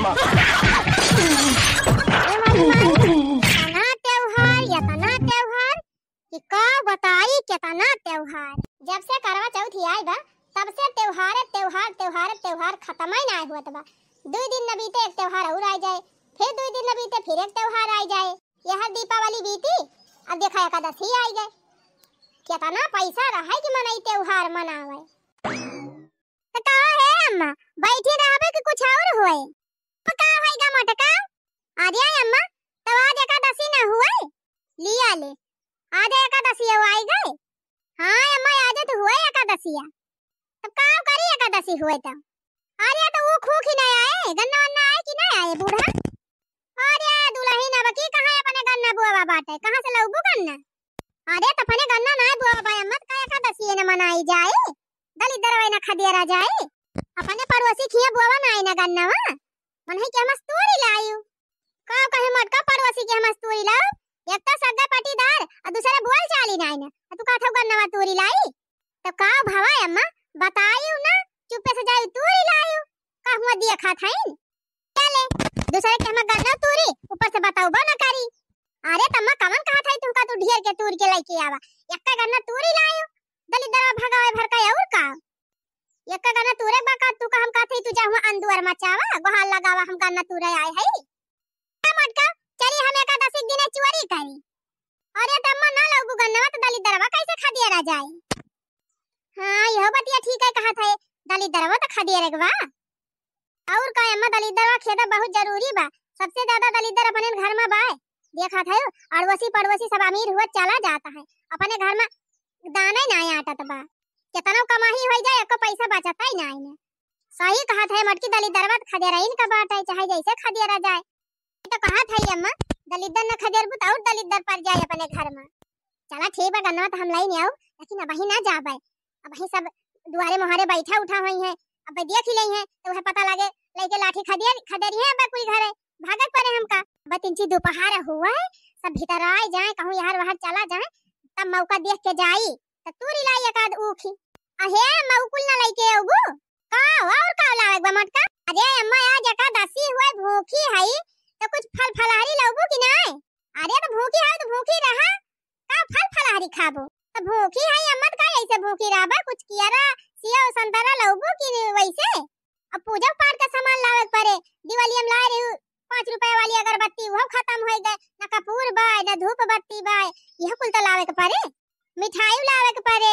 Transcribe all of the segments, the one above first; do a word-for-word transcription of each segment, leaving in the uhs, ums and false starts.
ए माई, माई, एतना त्योहार, एतना त्योहार कि का बताई, केतना त्योहार। जब से करवा चौथ आइल बा, तब से त्योहार, त्योहार, त्योहार, त्योहार खतम ही नाहीं होत बा। दुइ दिन न बीते, एक त्योहार और आइ जाए, फिर दुइ दिन न बीते, फिर एक त्योहार आइ जाए। यह दीपावली बीती, अब देखा एकादशी आइ गए। केतना पैसा रहे कि मनई त्योहार मनावे। त का हे अम्मा, बैठी रहबे कि कुछ और होए? त का होई गा मोटका? अरे अम्मा, तब आज एकादशी न हुए? लिया ले, आज एकादशी आइ गए। हाँ अम्मा, आज तो हुए एकादशिया। तब का करी एकादशी हुए त? अरे तो ऊ खूखी नहीं आए, गन्ना वन्ना आए कि नहीं आए बूढ़ा? अरे दुलहिन, अब की कहाँ अपने गन्ना बुआवा बाटे, कहाँ से लउबू गन्ना? अरे त अपने गन्ना नाहीं बुआवा बा अम्मा, त का एकादशी न मनाई जाए, दलिद्दरवा न खदियरा जाए। अपने पड़ोसी खिया बुआवा नाहीं न गन्नवा, मनही के हमस तूरी लायू। का कहे मोटका, पड़ोसी के हमस तूरी लाऊ, एक तो सग्गा पटीदार अउ दूसरे बोल चाली नाहीं न, अउ तू कहत हऊ गन्नवा तूरी लाई। त का भवा अम्मा, बतायू न, चुप्पे से जायू तूरी लायू, का हुआ दिया खात हईन? चले, दूसरे के हमर गन्ना तूरी, ऊपर से बतउबो न करी। अरे तम्मा, कवन कहत हई तुहका, तू ढेर के तूर के लइके आवा, एक्का गन्ना तूरी लायो, दलिद्दरवा भगावे भर का और का? एक्का गन्ना तूरे बा का, तू का हम कहत हई तू जा हुआ अंदुअर मचावा, गोहार लगावा, हम गन्ना तूरे आए हई। का मोटका, चली हम एकादशी के दिने चोरी करी। अरे तम्मा, ना लउबू गन्नवा त दलिद्दरवा कैसे खदियरा जाए? हाँ, यहो बतिया ठीक है कहत है, दलिद्दरवा त खदियरे के बा। और का अम्मा, दलिद्दरवा खेदा बहुत जरूरी बा, सबसे ज्यादा दलिद्दर अपने घर में बाय। देखत है, अड़ोसी पड़ोसी सब अमीर हुआ चला जाता है, अपने घर में दाना ही नाहीं आटत बा। केतनो कमाही होई जाए, एको पैसा बचत ही नाहीं ने। सही कहत है मोटकी, दलिद्दरवा त खदेरइन का बाटे, चाहे जैसे खदेरा जाए। ई तो कहत है अम्मा, दलिद्दर न खदेरबू त और दलिद्दर पड़ जाए अपने घर में। चला ठीक बा, गन्नवा त हम लई नहीं आऊ, लेकिन अबही ना जाबे, अबही सब दुआरे मुहारे बैठा उठा होई हैं, अब देख ही लई हैं, तो वह पता लगे लइके लाठी खदेर, खदेरी हैं अब कुल घरे, भागत पड़े हमका। अब तिनची दोपहर हुआ है, सब भीतर आए जाए, कहूँ यार बाहर चला जाए, तब मौका देख के जाई, त तूरी लाई एक आध ऊखी। अहे, मऊ कुल ना लइके अउबू? का, और का लावे के बा मोटका? अरे अम्मा, आज एकादशी हुए, भूखी हई, त कुछ फल फलहरी लउबू कि नाय? अरे त भूखी हई त भूखी रहा, का फल फलहरी खाबो? त भूखी हई अम्मा, त का ऐसे भूखी रहबा? कुछ कियरा, सेव, संतरा लउबू कि वैसे? अब पूजा पाठ का सामान लावे के पड़े। दिवाली हम लाए रही पाँच रुपया वाली अगरबत्ती, वो खतम हो गए, ना कपूर बा, ना धूप बत्ती बा, यह कुल तो लावे के पड़े। मिठाई लावे के पड़े।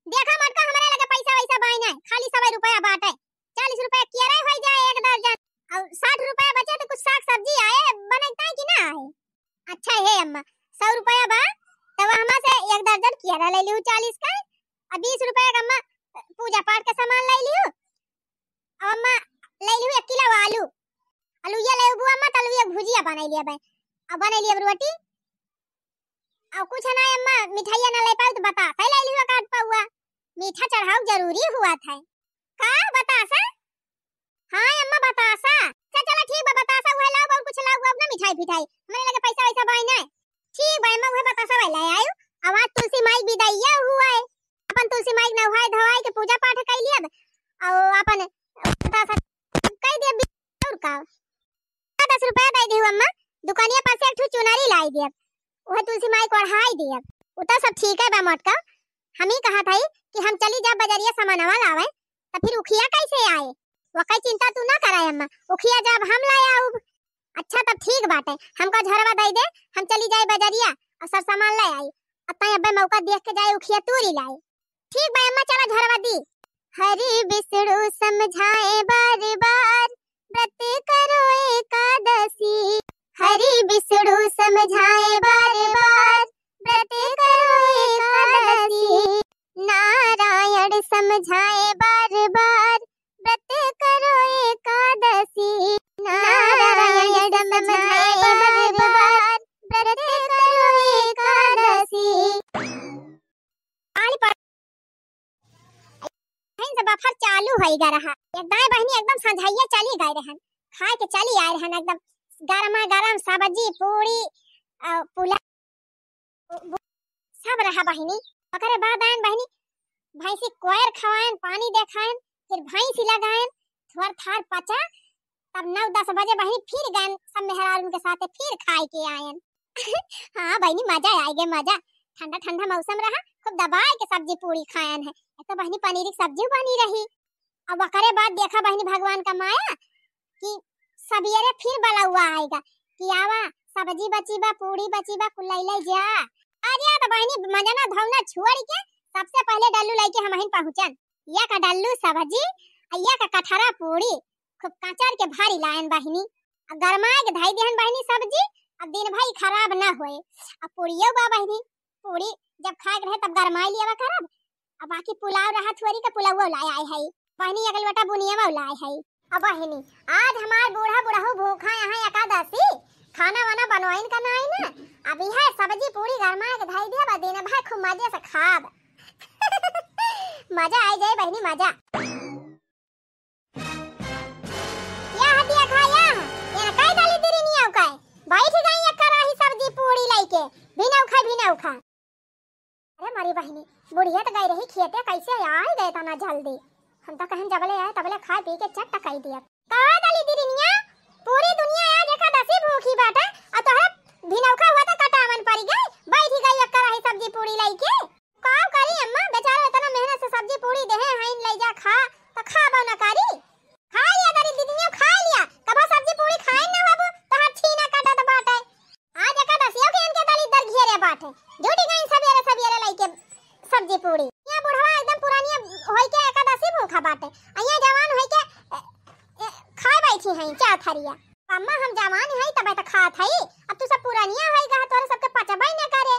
देखा मोटका, हमरे लगे पैसा वैसा बाई ना, खाली सौ रुपया बाटे, चालीस रुपया कियरा हो जाए एक दर्जन, और साठ रुपया बचे तो कुछ साग सब्जी आए बनता है कि ना आए? अच्छा हे अम्मा, सौ रुपया बा, तब हमा से एक दर्जन कियरा ले लिहू चालीस का, आ बीस रुपया का अम्मा पूजा पाठ का सामान ले लिहू, अब अम्मा ले लिहू एक किलो आलू, आलूया ले अबू अम्मा, त आलूया भुजिया बनाई लिया बे, अब बनाई लिया रोटी, और कुछ ना अम्मा, मिठाइया ना ले पाऊ तो बतासा ले लिहू एक आध पौआ, मीठा चढ़ाऊ जरूरी हुआ था। का बतासा? हाँ अम्मा, बतासा। अच्छा चला ठीक बा, बतासा उहे लाओ, और कुछ लाओ, अब ना मिठाई फिठाई। हमरे लगे पैसा वैसा बाई ना। ठीक बा अम्मा, उहे बतासा वही ले आयो। अब आज तुलसी माई के बिदाइया हुआ है। अपन तुलसी माई के नहाए धोआए के पूजा पाठ कई लियब। और अपन बतासा कई देब, और का? दस रुपया दे दिहु अम्मा, दुकानिया पर से एक ठो चुनरी लाई दियब। उहे तुलसी माई को ओढ़ाई दियब। उ तो सब ठीक है बा मोटका। हम ही कहत हई कि हम चली जा बजरिया सामानवा लावे, त फिर उखिया कैसे आए? वकई चिंता तू ना कराए अम्मा, उखिया जब हम लाए आउब। अच्छा तब ठीक बाटे, हमका झोरवा दे दे, हम चली जाए बजरिया और सब सामान ले आई। अब तई अब्बे मौका देख के जाए उखिया तूरी लाई। ठीक बा अम्मा, चला झोरवा दी। हरि विष्णु समझाए बार बार, व्रत करो एकादशी। हरि विष्णु समझाए बार बार, व्रत करो एकादशी। नारायण समझाए बार बार, व्रत करो एकादशी। नारायण समझाए बार बार, व्रत करो एकादशी। आली पर बहिन से बफर चालू होई गा रहा। एक दाएं बहिनी एकदम संझाइया चली गए रहन, खाए के चली आए रहन, एकदम गरमा गरम सब्जी, पूरी, अ, पुलाव, सब रहा बहिनी। ओकरे बाद आयन बहिनी, भैंसी कोयर खवायन, पानी देखायन, फिर भैंसी लगायन, थोर थार पचा, तब नौ दस बजे बहिनी फिर गयन सब मेहरारून के साथे फिर खाए के आयन। हाँ बहिनी, मजा आए गे, मजा। ठंडा ठंडा मौसम रहा, खूब दबाए के सब्जी पूड़ी खायन है। एक तो बहिनी पनीर की सब्जी बनी रही। अब ओकरे बाद देखा बहिनी भगवान का माया कि सबियरे फिर बलौआ आएगा कि आवा, सब्जी बची बा, पूड़ी बची बा, कुल लई लई जा। अरे तो बहिनी मजना धौना छोड़ के सबसे पहले डल्लू लइके हमहिन पहुँचन। या का डल्लू सब्जी, आ या का कठरा पूड़ी, खूब कचर के भारी लायन बहिनी। अब गरमाए के धई देहन बहिनी सब्जी, अब दिन भर खराब न होए। अब पूड़ियो बा बहिनी, पूड़ी जब खाए के रहे तब गरमाए लियावा करब। अब बाकी पुलाव रहा थोड़ी का पुलाव लाए आए है बहिनी, एक लोटा बुनिया लाए है। अब बहिनी, आज हमार बूढ़ा बुढ़ऊ भूखा यहाँ एकादशी, खाना वाना बनवाइन का नाई ना। अब यह सब्जी पूड़ी गरमाए के धई दिया, बा दिन भर खूब मजे से खाब। मजा आ जाए बहिनी, मजा। या हदिया खा या, या कई डाली तेरी नियाव का है। बैठ गई एक कराही सब्जी पूड़ी लइके, भिनऊ खा, भिनऊ खा। अरे मारी बहिनी, बुढ़िया तो गई रही खेते, कैसे आए गए तना जल्दी। हम तो कहन जबले आए तबले खाए पी के चट कई दिया। का डाली तेरी निया, पूरी दुनिया आज एकादशी भूखी बाटे, और तोहरा भिनऊ खा हुआ तो कटावन पड़ गई, बैठ गई एक कराही सब्जी पूड़ी लइके। का करी अम्मा, बेचारा इतना मेहनत से सब्जी पूड़ी देहे हैं, ले जा खा, तो खाबो न करी। खा लिया दलित दीदिया, खा लिया। कभो सब्जी पूड़ी खाए न बाबू, तोहार छीना काटत बाटे। आज एकादशियों के इनके दलित दर घेरे बाटे। जुटी गई सबेरे सबेरे लइके सब्जी पूड़ी। या बुढ़वा एकदम पुरानिया होई के एकादशी भूखा बाटे। आ या जवान होई के, ए, ए, खाए बैठी हैं चार थरिया। अम्मा हम जवान हई तबे तो खात हई। अब तू सब पुरानिया होई गा, तोरे सबके पचबे न करे।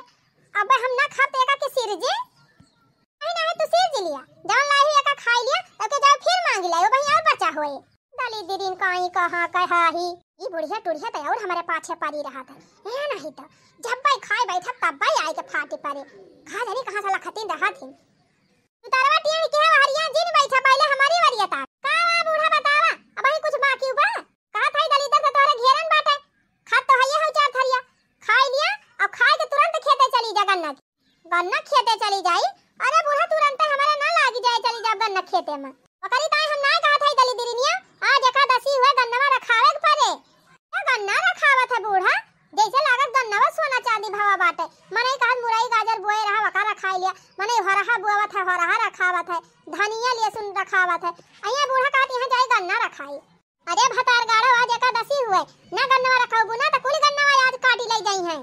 अब हम ना खाब तो एका के सिरजे? नहीं, नहीं, तू सिरज लिया। जौन लाई हुई एका खाई लिया, तब के जाओ फिर मांग लिया, वो वहीं और बचा होए। दलित दीदिन काई कहाँ कहा ही। ई बुढ़िया टुढ़िया तो और हमारे पाछे पड़ी रहत है। ए नहीं तो, जब भाई खाए बैठा, तब भाई आए के फाटी पड़े। कहाँ जानी कहाँ से लखतीन रहत ही। तू तरवा टिया के हरिया जिन बैठा, पहले हमारी वरिया ता। का बा बूढ़ा बतावा, अब ही कुछ बाकी बा? कहा था दलित दर से तोहरे घेरन बाटे। खात तो हइये हो चार थरिया। खाई लिया, अब खाए के तुरंत खेते चली जा गन्ना। गन्ना खेते चली जाई। अरे बूढ़ा, तुरंते हमारे ना लागी जाए, चली जाब गन्ना खेते में। ओकरी ताई हम ना कहत हई दलित दीदिनिया, आज एकादशी हुए, गन्नवा रखावे के परे। का गन्ना रखावत है बूढ़ा? जैसे लागत गन्नवा सोना चांदी भावा बाटे। मनई कहत मुरई गाजर बोए रहा, वका रखाई लिया। मनई हरहा बोवत है, हरहा रखावत है। धनिया लहसुन रखावत है। अइया बूढ़ा कहत यहाँ जाए गन्ना रखाई। अरे भतार गाड़ो, आज एकादशी हुए, ना गन्नवा रखउबू ना, त कुल गन्नवा आज काटी ले जाई हैं।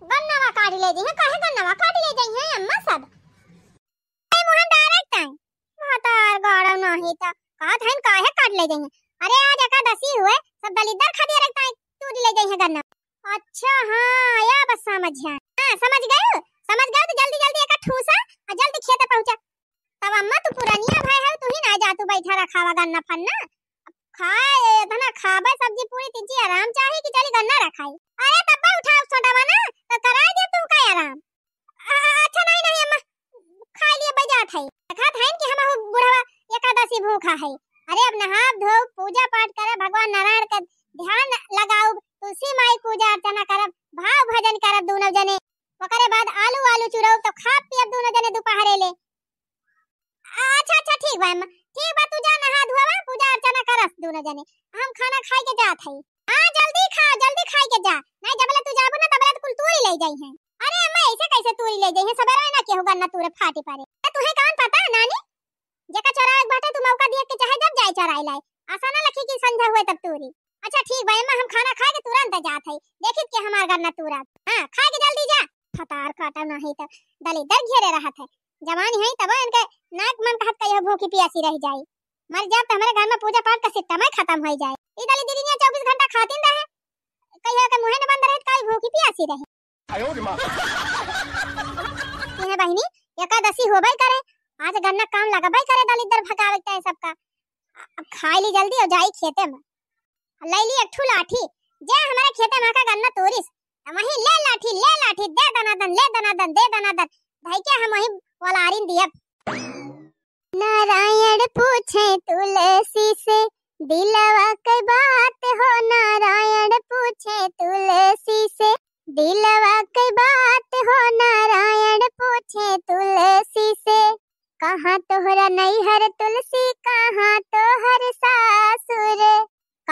गन्नवा काटी ले जाई हैं? काहे गन्नवा काटी ले जाई हैं अम्मा सब? ए मोहन डायरेक्ट आए। भतार गाड़ो नहीं त कहत हैं काहे काट ले जाई हैं? अरे आज एकादशी हुए, सब दलिद्दर खदिया रखता है, तूरी ले जाई हैं गन्ना। अच्छा हाँ, या बस समझ आए। हाँ समझ गए, समझ गए तो जल्दी जल्दी एका ठूसा और जल्दी खेते पहुँचा। तब अम्मा तू पुरनिया भए है, तू ही ना जा, तू बैठा रखावा गन्ना फन्ना। अब खाए, इतना खाबे सब्जी पूड़ी तिची आराम चाही कि चली गन्ना रखाई। अरे तब उठाओ छोटा बना, तो कराए दे तू का आराम। आ, अच्छा नहीं, नहीं अम्मा, खा लिए बजात है। देखत है कि हम बुढ़वा एकादशी भूखा है। अरे अब नहाब धोब, पूजा पाठ करे, भगवान नारायण के ध्यान लगाउब, तुलसी माई पूजा अर्चना करब, भाव भजन करब दोनों जने। ओकरे बाद आलू आलू चुरउब तो खाब पियब दोनों जने दोपहरे ले। अच्छा अच्छा ठीक बा अम्मा, ठीक बा, तू जा नहा धोवा, पूजा अर्चना करस दोनों जने, हम खाना खाए के जात हई। हाँ जल्दी खा, जल्दी खाए के जा, नहीं जबले तू जाबू ना तबले तो कुल तूरी ले जाई हैं। अरे अम्मा ऐसे कैसे तूरी ले जाई हैं, सबेरे में ना केहू गन्ना तूरे फाटी पड़े। तो तुहे कौन पता नानी, जेका चोरावे के बाटे तू मौका दिए के चाहे जब जाए चोराए लाए, आसा ना लखी कि संझा हुए तब तूरी। अच्छा ठीक बा अम्मा, हम खाना खाए के तुरंत जात हई, देखित के हमार गन्ना तूरा। हाँ खाए के जल्दी जा। फतार काटा नहीं तो दलिद्दर घेरे रहत है, जवानी है तब इनके नाक मन कहत कहियो भूखी पियासी रह जाई। मर जाब तो हमारे घर में पूजा पाठ का सिस्टम है खत्म हो जाए। ई दलित दीदिनिया चउबीस घंटा खातिन रहे, कहियो के मुँहे न बंद रहे, काई भूखी पियासी रहे। आयो रे माँ। इहे बहिनी, एकादशी होबे करे, आज गन्ना काम लगबे करे, दलिद्दर भगावे के चाहे सबका। अब खाई ली जल्दी और जाई खेते में। लैली एक ठू लाठी, जे हमारे खेते में का गन्ना तोरिस, त वही ले लाठी, ले लाठी, दे दनादन, ले दनादन, दे दनादन, धई के हम वही वलारिन दियब। नारायण पूछे तुलसी से, दिलवा के बात हो, नारायण पूछे तुलसी से, दिलवा के बात हो, नारायण पूछे तुलसी से, कहाँ तोहरा नैहर तुलसी, कहाँ तोहर सासुर।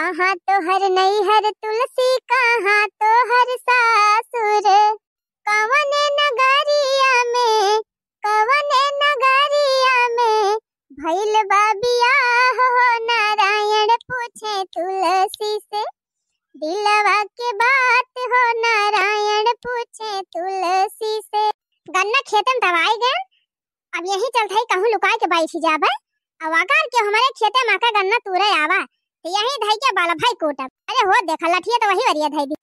कहाँ तोहर नैहर तुलसी, कहाँ तोहर सासुर, कवने नगरिया में, कवने नगरिया में भइल बा बियाह हो, नारायण पूछे तुलसी से दिलवा के बात हो, नारायण पूछे तुलसी से। गन्ना खेते में दवाई गए, अब यही चलत है कहूँ लुकाए के बैठी जाबे। अब अगर के हमरे खेते में आके गन्ना तूरे आवा, तो यही धई के बलफई कूटब। अरे हो देखा, लठिया तो वही वरिया धई दी।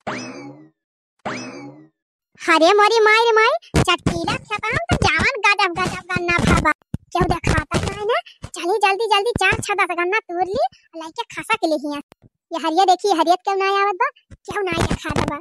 अरे मोरी माई रे माई, चटकीला खेतवा में तो जावन गजब गजब गन्ना भवा। केहू देखाता नाहीं ना, चली जल्दी जल्दी चार छह दस गन्ना तूर ली, लइके खसा के लिहिया। ये हरिया देखी, हरियत केहू नाहीं आवत बा, केहू नाहीं देखात बा।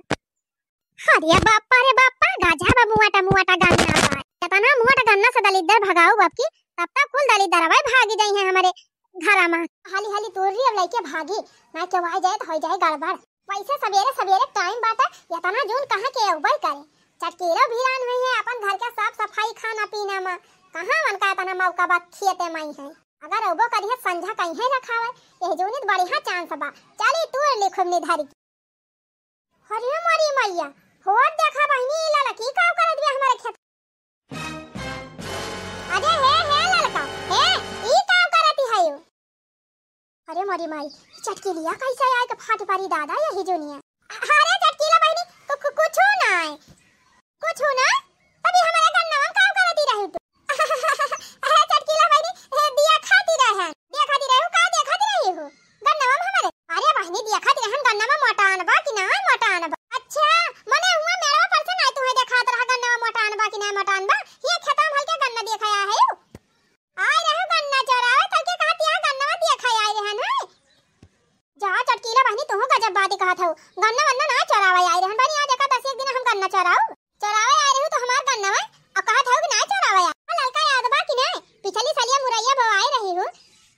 अरे बापा रे बापा, गजब मुआटा मुआटा गन्ना बा। केतना मुआटा गन्ना से दलिद्दर भगाऊ बाप की, तब तक कुल दलिद्दरवा भागी जाई है हमरे घरा मा। हाली हाली तूर ली, अब लइके भागी, ना केहू आ जाए तो हो जाए गड़बड़। वैसे सबेरे सबेरे टाइम बाटे, इतना जून कहाँ के अउबे करे। चटकीलो भिरान हुई है अपन घर के साफ सफाई, खाना पीना मा। कहाँ उनका इतना मौका बा खेते माई है। अगर अउबो करिहे संझा कहीं है रखावे, यह जूनी तो बढ़िया चांस बा। चली तूर ली खूब निधारी की। अरे मोरी मैया, होत देखा बहिनी, ई ललकी काव करत बे हमरे खेत। अरे हे, हे ललका, हे, ई काव करत है यू? अरे मोरी माई, ई चटकीलिया कैसे आए के फाट परी दादा यही जुनिया। अरे चटकीला बहिनी, कु-, कु-, कुछू नाय, कुछू नाय। तभी हमरे गन्नवा में काव करती रही तू? अरे चटकीला बहिनी, हे दिया खाती रहे, दिया खाती रहे, का देखत रही हो? गन्नवा में हमरे? अरे बहिनी, दिया खाती रहन, गन्नवा मोटान बा कि नाय मोटान बा? अच्छा, मने हुआ मेड़वा पर से नाय तुम्हें देखात रहा गन्नवा मोटान बा कि नाय मोटान बा? ये खेतवा में हल्के गन्ना देखा आया है यू? आए रहे गन्ना चोरावे, तब के कहत यहाँ गन्नवा देखा आए रहन है। जा चटकीला बहिनी, तुहू गजब बात कहत हऊ, गन्ना वन्ना ना चोरावे आए रहन बहिनी, आज एकादशी एक दिन हम गन्ना चोराऊ, चोरावे आए रहू तो हमार गन्नवा, और कहत हऊ कि ना चोरावे आए। हाँ, ललका याद बा कि नहीं, पिछली सलिया मुरैया बोआए रही हूँ,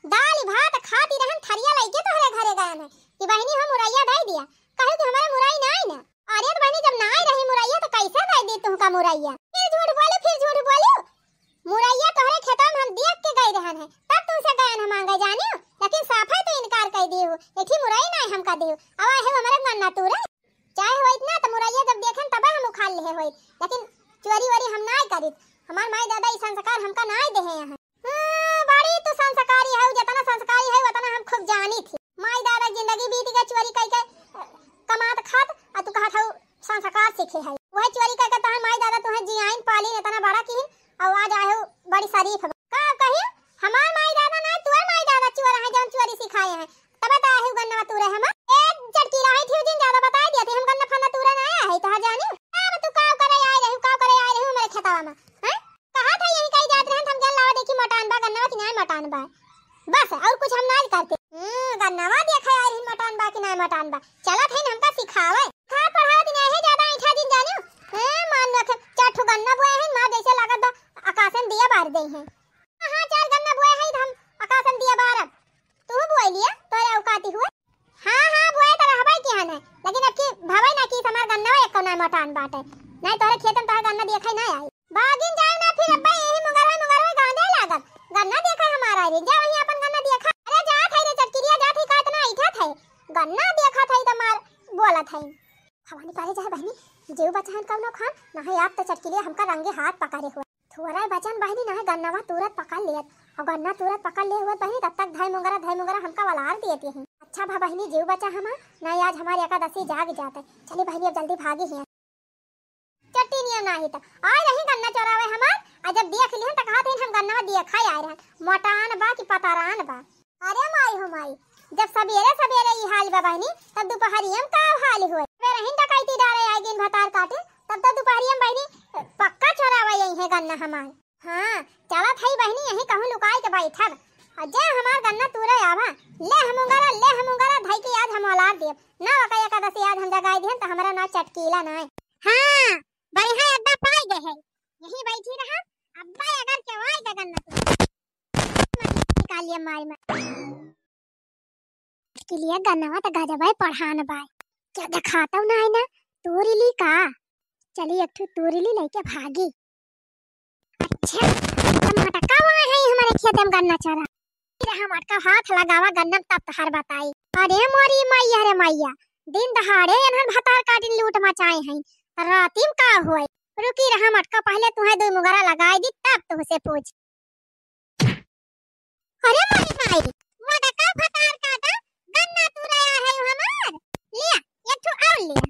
दाल भात खाती रहन, थरिया लइके तोहरे घरे गए हैं कि बहिनी हम मुरैया दे दिया, कहू कि हमारे मुरई नाई ना। अरे तो बहिनी, जब नाई रही मुरैया तो कैसे दे दी तुमका मुरैया? फिर झूठ बोली, फिर झूठ बोली। मुरैया तोहरे खेतवा में हम देख के गई रहन है, तब तुमसे गयन हम मांगे जानियो, लेकिन साफे तो इनकार कर दिए हो। एक ही मुरई नाई हमका दियो, अब आए हो हमारे गन्ना तूरे। चाहे होइत ना तो मुरैया जब देखेन तबे हम उखाड़ लेहे होइत, लेकिन चोरी वोरी हम नाई करित। हमार माई दादा ई संस्कार हमका नाई देहे हैं। हाँ, बड़ी तू संस्कारी हऊ, जितना संस्कारी हऊ, उतना हम खूब जानी थी। माई दादा जिंदगी बीत गए चोरी कई के, अ, कमात खात, आ तू कहत हऊ संस्कार सीखे हई। वह चोरी कई के तोहर माई दादा तुहें जियाइन पालिन, इतना बड़ा किहिन, और आज आए हो बड़ी शरीफ बा। का कही? हमार माई दादा ना, तुहे माई दादा चोर हैं, जौन चोरी सिखाए हैं। तबे तो आए हो गन्नवा तूरे हमार। ए, चटकीला है, ठीक जिन ज्यादा बताए दिया थे, हम गन्ना फन्ना तूरे ना आए हैं, तोहर जानी। अब तू काव करे आए रही, काव करे आए रही मेरे खेतवा में, हैं? कहा था यही कही जात रहन, हम गन लावा देखी मोटान बा गन्नवा कि नाय मोटान बा, बस और कुछ हम नाय करते। हम्म, गन्नवा देखा यार हिन मोटान बा कि नाय मोटान बा, चलत है हमका सिखावे। खा पढ़ावत नाय है ज्यादा ऐठा जिन जानियो। ए, मान रखे चार ठो गन्ना बोए हैं, मार जैसे लागत बा आकाशन दिया बार दे हैं। हाँ, चार गन्ना बोए हैं तो हम आकाशन दिया बारब। तू बोलिया, तोरे औकाती हुए। हाँ, हाँ, बोए तो रहबे किहन है, लेकिन अब की भवे ना कि हमार गन्नवा एको ना मोटान बाटे। नहीं तोरे खेत में तोहर गन्ना देखे ना आई। बागिन जाए ना फिर अब्बा यही मुंगरवा मुंगरवा गांजे लागत। गन्ना देखा हमारा रे, जा वहीं अपन गन्ना देखा। अरे जात है रे चटकिरिया, जात है का इतना ऐठा थे। गन्ना देखा थे तो मार बोलत है। भवानी पारे जाए बहनी, जीव बचाहन कौनो खान, नहीं आप तो चटकिरिया हमका रंगे हाथ पकड़े हुए। थोड़ा बचन बहिनी, नाहीं गन्नवा तुरत पकड़ लेत। और गन्ना तुरत पकड़ ले हुए बहिनी, तब तक धई मुंगरा, धई मुंगरा हमका वलार दिए थे। अच्छा भा बहिनी, जीव बचा हमार, नाहीं आज हमार एकादशी जाग जाते। चली बहिनी, अब जल्दी भागी हियां। चट्टी नियम नाहीं त आए रही गन्ना चोरावे हमार, आ जब देख लिहन त कहत हन हम गन्नवा देखा आए रहन। मोटान बा कि पतरान बा? अरे माई हो माई, जब सबेरे सबेरे ई हाल बा बहिनी, तब दुपहरिया में का हाल होए? सबेरे ही डकैती डारे आए गिन भतार काटे, तब तो दुपहरिया में बहिनी पक्का चोरावा यही है गन्ना हमार। हाँ, चलत हई बहिनी, यही कहूँ लुकाई के बैठब। और जे हमार गन्ना तूरे आवा, ले हम उंगरा, ले हम उंगरा, धई के आज हम औलार देब। ना ओका एकादशी आज हम जगाई दिहन, तो हमारा ना चटकीला ना है। हाँ, बढ़िया अड्डा पाई गए है, यही बैठी रहा। अब्बा अगर के आए गए गन्ना तूरे, निकालिए माई में। के लिए गन्नवा त गजबे पढ़ान बाय। क्या देखाता ना है ना? तूरी ली का? चली एक ठो तूरी ली लेके भागी। अच्छा, त मटका वहाँ है हमारे खेत में गन्ना चरा। रहा मटका, हाथ लगावा गन्ना में, तब तोहार बताई। अरे मोरी मैया रे मैया, दिन दहाड़े एनहन भतार काटिन लूट मचाए हैं, त राती में का होई? रुकी रहा मटका, पहले तुहे दुई मुंगरा लगाई दी, तब तुहसे पूछ। अरे मोरी माई, मोटका भतार काटा, गन्ना तूरे आए है हमार। लिया, एक ठो और लिया।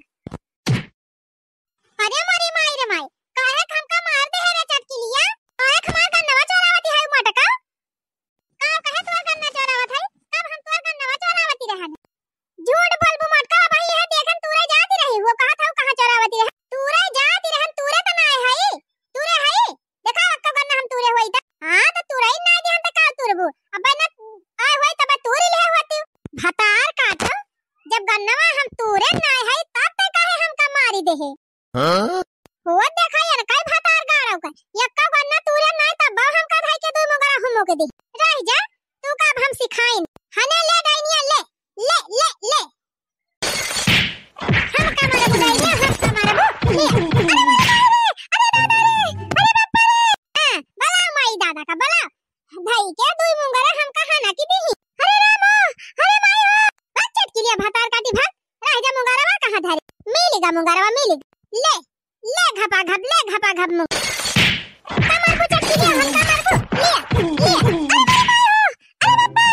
अरे मोरी माई रे माई, काहे के हमका मार दे है रे चटकिलिया? काहे के हमार गन्नवा चोरावती है मोटका? का कहे तोर गन्ना चोरावत है? कब हम तोर गन्नवा चोरावती रहन? झूठ बोलबू मोटका, भाई यह देखन तूरे जाती रही, वो कहा था कहाँ चोरावती रहन? तूरे जाती रहन, तूरे त ना आए है, तूरे है। देखा, अक्का गन्ना हम तूरे होई त। हाँ, त तूरे ही ना दिहन त का तुरबू? अबे ना आए होई तब तूरी ले होती। भतार काटो, जब गन्नवा हम तूरे ना है, तब ते काहे हमका मारी देहे? हाँ? वो देखा यार, काई भतार गाड़ो का। यक्का गन्ना तूरे ना, तब हमका धाई के दो मुंगरा हुमो के दे। रह जा, तू का अब हम सिखाइन। हने ले डाइनिया, ले, ले, ले, ले। हमका मारबू, डाइनिया, हमका मारबू। ले। अरे मोरे माई रे, अरे दादा रे, अरे बापा रे। हाँ, बलाओ माई दादा का, बलाओ। भाई के दुई मुंगरा हमका हना की दीही। अरे रामो, अरे माई हो। भाग चटकिलिया भतार काटी भाग। रह जा मुंगरवा कहाँ धरे। मिलिगा मुंगरवा, मिलिगा। ले, ले घपा घप, ले घपा घप मुंग। कमर को चटकिलिया हमका मारबू। ले, ले। अरे माई हो, अरे बापा,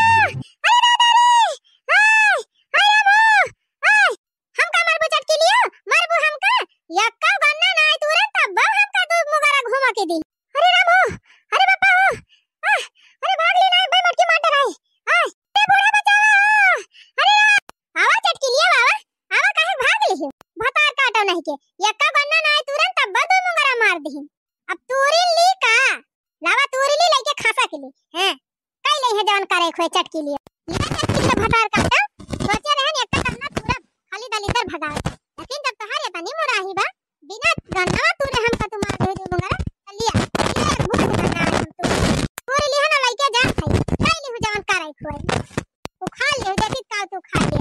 अरे दादा रे। हाय, हाय रामो, हाय। हमका मरबू चटकिलियो, मरबू हमका। यक्का गन्ना नाय तूरे तब हमका दू मुगरा घुमा के दी। अरे राम हो, अरे बापा हो, आह, अरे भाग ली नाय, बे मोटकी मार डराई। आह, अरे बूढ़ा बचावा हो, अरे राम। आवा चटकिलियो आवा, आवा काहे भाग ली हो? भतार काटो नहीं के, यक्का गन्ना नाय तूरे तब दू मुगरा मार दी। अब तूरी ली का? लावा तूरी ली लइके खसा के ली। हैं? कई ले है जवन करे खोए चटकिलियो। ले चटकिलियो भतार काटा। सोचे रहन एक गन्ना तूरब, खाली दलिंदर भगावे। लेकिन जब तोहार इतनी मुराही बा, बिना गन्नवा तूरे हमका तू मार दे दू मुंगरा, त लिया, लिया एक भूख गन्ना हम तू। तूरी लिहा ना लइके जा खाई। कई ले हो जवन करे खोए। उखाड़ ले हो, देखी का तू खा ले।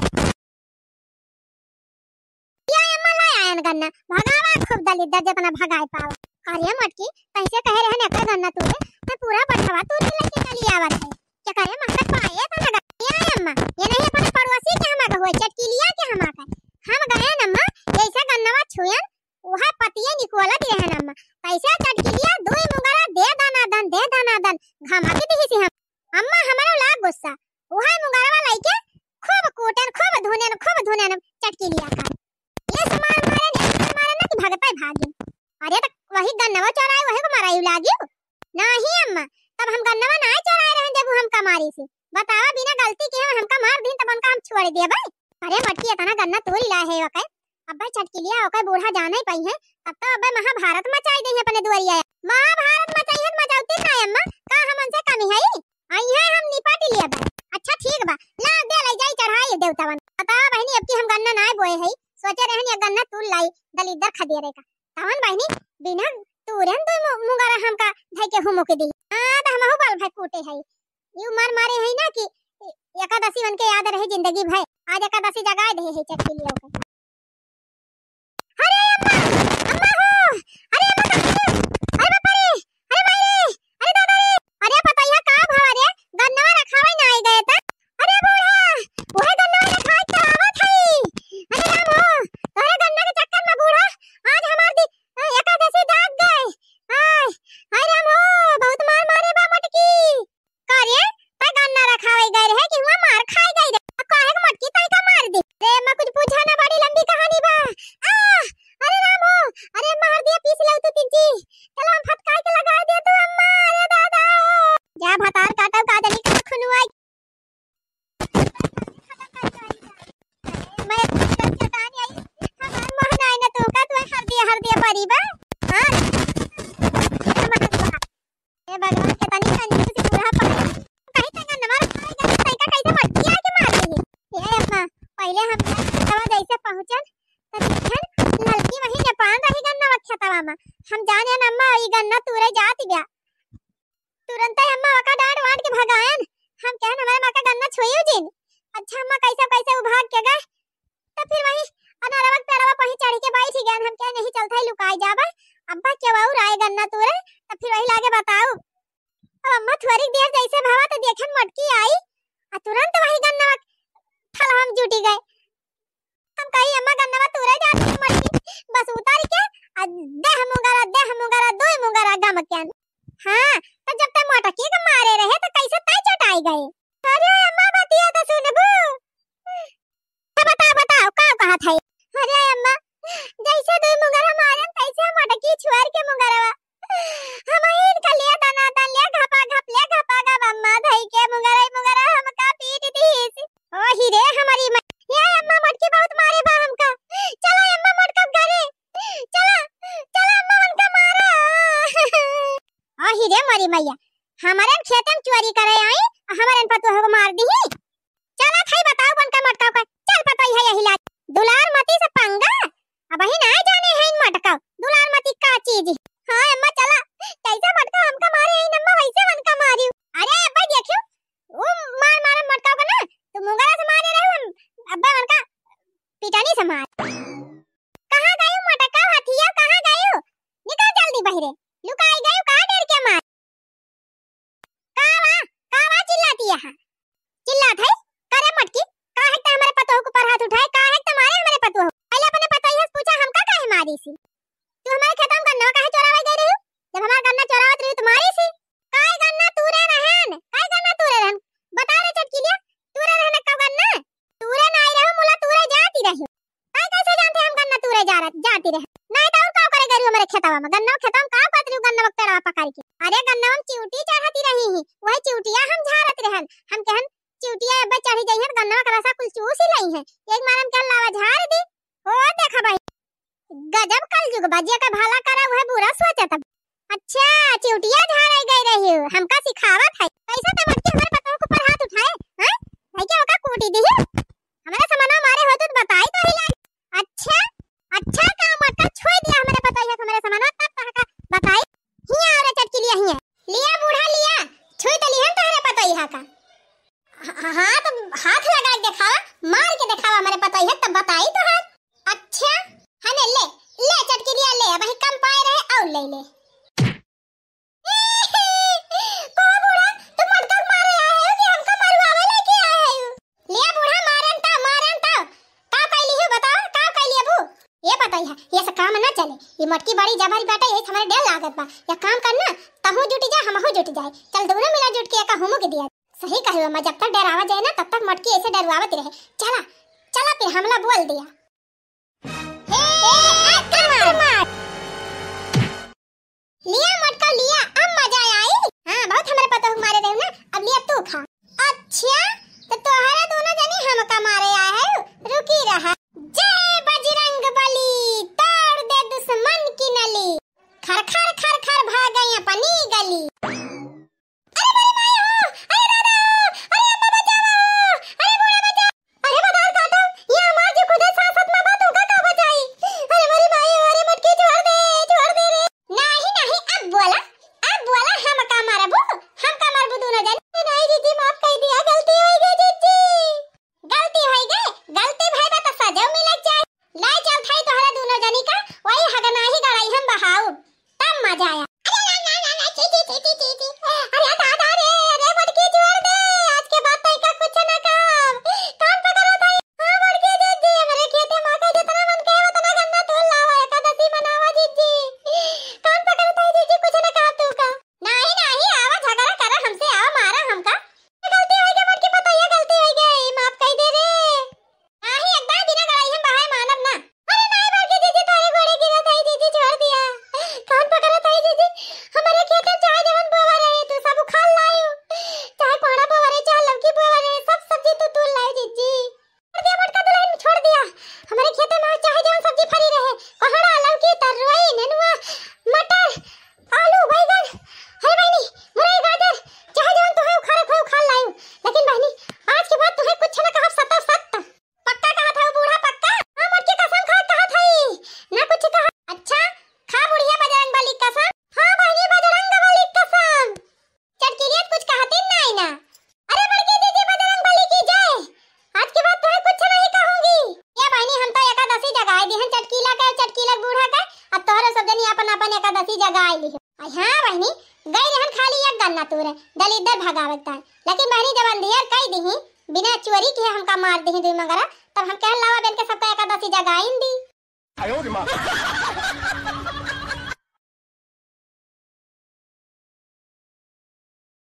या अम्मा ला आयन गन्ना, भगावा खूब दलिद्दर जितना भगाए पावा। अरे मटकी, कैसे कहे रहन एक गन्ना तूरे, मैं पूरा बठवा तूरे लेके चली आवत है। क्या करे मक्खन पाए था ना गन्ना? या अम्मा, ये नहीं अपने पड़ोसी के हमा का हुआ, चटकिलिया के हमा का। हम गए न अम्मा, जैसे गन्नवा छुयन, वह पतिये निकोलत रहन अम्मा। कैसे चटकिलिया, दुई मुंगरा दे दना दन, दे दना दन, घमा के दिही सी हम। अम्मा हमरो लाग गुस्सा, उहै मुंगरवा लइके खूब कूटेन, खूब धुनेन, खूब धुनेन चटकिलिया का। ये से मार मारेन, ये से मार मारेन ना कि भगतै भागिन। अरे त वही गन्नवा चोराए, वही को माराई लागियो। नाही अम्मा, तब हम गन्नवा नाय चोराए रहन जब उ हमका मारी से। बतावा बिना गलती के हम, हमका मार दीन तब उनका हम छोड़ दिया भाई। अरे मटकी इतना गन्ना तोरी लाए है वकै। अब्बे चटकिलिया ओकर बूढ़ा जाने पइहैं, तब तो अब्बे महाभारत मचाई देइहैं अपने दुआरिया। महाभारत मचाइहैं त मचौती ना अम्मा, का हमन से कमी है? अइहैं हम निपट लिया बा। अच्छा ठीक बा, ला दे ले जाई चढ़ाई देवतावन। बतावा बहिनी, अब की हम गन्ना नाय बोए है, सोचे रहन या गन्ना तूर लाई दलिद्दर खदेरे का। तवन बहिनी बिना तूरन दो मु-, मुंगरा हमका धई के हुमुक दी। हाँ, त हमहू बाल भाई कूटे है। यू मार मारे है ना कि एकादशी उनके याद रहे जिंदगी भर। आज एकादशी जगाए दे है चटकिलिया के। अरे अम्मा, अम्मा हो, अरे अम्मा, अरे बाप रे, अरे माई रे, अरे दादा रे, अरे पतैया का भवा रे, गन्नवा रखावे ना आई गए त, अरे बूढ़ा, वह गन्नवा रखावे त आवत हई, अरे राम हो, तोरे गन्ना के चक्कर में बूढ़ा, आज हमार दी, एकादशी जाग गए, आय, अरे राम हो, बहुत मार मारे बा मटकी। का रे, तै गन्ना रखावे गए रहे कि हुआ मार खाए गए रे? अब काहे के मटकी तै का मार दे? रे अम्मा, कुछ पूछा ना, बड़ी लंबी कहानी बा। आ, अरे राम हो, अरे मार दिया, पीस लो तू तिज्जी। चलो हम फटकाए के लगा दे तू अम्मा, अरे दादा। जा भतार काटो का जनी का खुनवाई। मैं चटान आई, हमार मोह नाय ना तो का तू हर दिया, हर दिया परी बा। हाँ। ए भगवान, केतनी कंजूस बूढ़ा पा-, कहीं तक गन्नवा रखाई गई, तैका कैसे मटकी आके मार दी? ए अम्मा, पहले हम खेतवा जैसे पहुँचन, त देखन ललकी वही जपान रही गन्नवा खेतवा में। हम जाने न अम्मा, ई गन्ना तूरे जात गया। तुरंते अम्मा ओका डांट वांट के भगायन। हम कहन, "हमारे माँ का गन्ना छुइयो जिन।" अच्छा अम्मा, कैसे कैसे उ भाग के गए। तो फिर वही अनरवा के पेड़वा पर ही चढ़ के बैठ गए। हम कहे, "नहीं, चलता ही लुकाई जाबा, अब्बा केहू और आए गन्ना तूरे, तो फिर वही लागे बताऊ।" अब अम्मा थोड़ी देर जैसे भवा तो देखे मोटकी आई, आ तुरंत वही गन्नवा फलवा में जुटी गए। हम कही, "अम्मा, गन्नवा तूरे जाती है मोटकी।" बस उतर के, आ देह मुंगरा, देह मुंगरा, दुई मुंगरा गम के आन। हाँ, तो जब तक मोटकी के मारे रहे, तो कैसे तय चटाई गए? अरे अम्मा, बतिया तो सुनबू। तो बताओ, बताओ, का कहत है? अरे अम्मा, जैसे दुई मुंगरा मारे, तैसे मोटकी छुअर के मुंगरवा। हम इन के लिए दना दन ले घपा घप ले घपा घप अम्मा धई के मुंगरई मुंगरा हमका पीट दीस। ओ ही रे हमारी माँ, ये अम्मा मोटकी बहुत मारे बा हमका। चला अम्मा मोटका घरे, चला, चला अम्मा उनका मारा। ओ ही रे मोरी मैया, हमारे खेते में चोरी करे आई, हमारे पतोह को मार दी। चला थाई बताओ बन का मटकाओ का, चल पतोही है यही लाज। दुलार मती से पंगा, अबही ना जाने है इन मटकाओ, दुलार मती का चीज। हाँ अम्मा चला, कैसे मटका हमका मारे है इन अम्मा वैसे उनका मारी। अरे अब्बा देखियो, वो मार मार मटकाओ का ना, तू मुंगरा से मारे रहे हम, अब्बा उनका पिटानी से मार। कहाँ गयू मटकाओ हथिया, कहाँ गयू? निकल जल्दी बहिरे, लुकाई गयू कहाँ डर के मार। का बा, का बा चिल्लाती है? चिल्लात है? करे मटकी, का है त हमारे पतोह के ऊपर हाथ उठाए, का है त मारे हमारे पतोह? पहले अपने पतोहिया से पूछा, हमका काहे मारी सी? तू हमारे खेतवा में गन्ना काहे चोरावे गई रही? जब हमारा गन्ना चोरावत रही तो मारी सी। काय गन्ना तूरे रहन? काय गन्ना तूरे रहन? बता रे चटकिलिया, तूरे रहन का गन्ना? तूरे ना आई रहे, मुला तूरे जाती रही। काय कैसे जानते हम गन्ना तूरे जा रह-, जाती रहे? नहीं तो और का करे गई हमारे खेतवा में? गन्ना खेतवा में का करत रही गन्ना के पेड़वा पकड़ के? अरे गन्ना में चिउटी चढ़ती रही ही, वही चिउटिया हम झारत रहन। हम कहन चिउटिया अब्बे चढ़ी जाई है, गन्ना का रसा कुल चूस ही लई है। एक मारन के लावा झार दी। ओ देखा भाई, गजब कलजुग बा, जेका भला करा उहे बुरा सोचत बा। अच्छा, चिउटिया झारे गई रही हो, हमका सिखावत है। कैसे ते मटकी हमारे पतोह के ऊपर हाथ उठाए, हैं? भाई के ओका कूटी दी। हमारे समाना मारे हो तो बताई तो ही लाई। अच्छा, अच्छा काम मटका छोड़ दिया हमारे पतोह के, हमारे समाना तब तहका बताई। हिया और चटकी लिया हिया। लिया बूढ़ा लिया, छुई तो लिहन तहरे पतोह का। ह-, हाँ तो हाथ लगा के देखावा, मार के देखावा हमारे पतोह तब बताई तो हाथ। अच्छा, हने ले, ले चटकी लिया ले, अबही कम पाए रहे और ले ले। को बूढ़ा, तू मटका मारे आए हो कि हमका मरवावे लेके आए हो? ले बूढ़ा, मारन ता, मारन ता। का कैली हो बताओ, का कैली अबू? ये पतोहिया, ये से काम ना चले। ये मटकी बड़ी जबरी बाटे, यही से हमारे डर लागत बा। या काम करना, तहू जुट जा, हमहू जुट जाए। चल दोनों मिला जुट के एका हुमू के दिया। सही कहे अम्मा, जब तक डरावा जाए ना, तब तक मटकी ऐसे डरवावत रहे। चला, चला फिर हमला बोल दिया। हे, हे, आक्रमण! लिया मटका लिया, अब मजा आई। हाँ, बहुत हमारे पतोह मारे रहे ना, अब लिया तू खा। अच्छा, तो तोहरा दोनों जनी हमका मारे आए है, रुकी रहा। जय बजरंग बली, तोड़ दे दुश्मन की नली, खर खर खर खर भागे अपनी गली। अरे बड़ी माई हो, अरे दादा हो, अरे अम्मा बचावा हो, अरे बूढ़ा बचावा। अरे बताओ काटो, ये हमार जो खुदे सास आवत है। लेकिन बहनी जब अंधियर कई दिही, बिना चोरी किहे हमका मार दिही दुई मंगरा, तब हम कहन लावा बेन के सबका एकादशी जगाइन दी।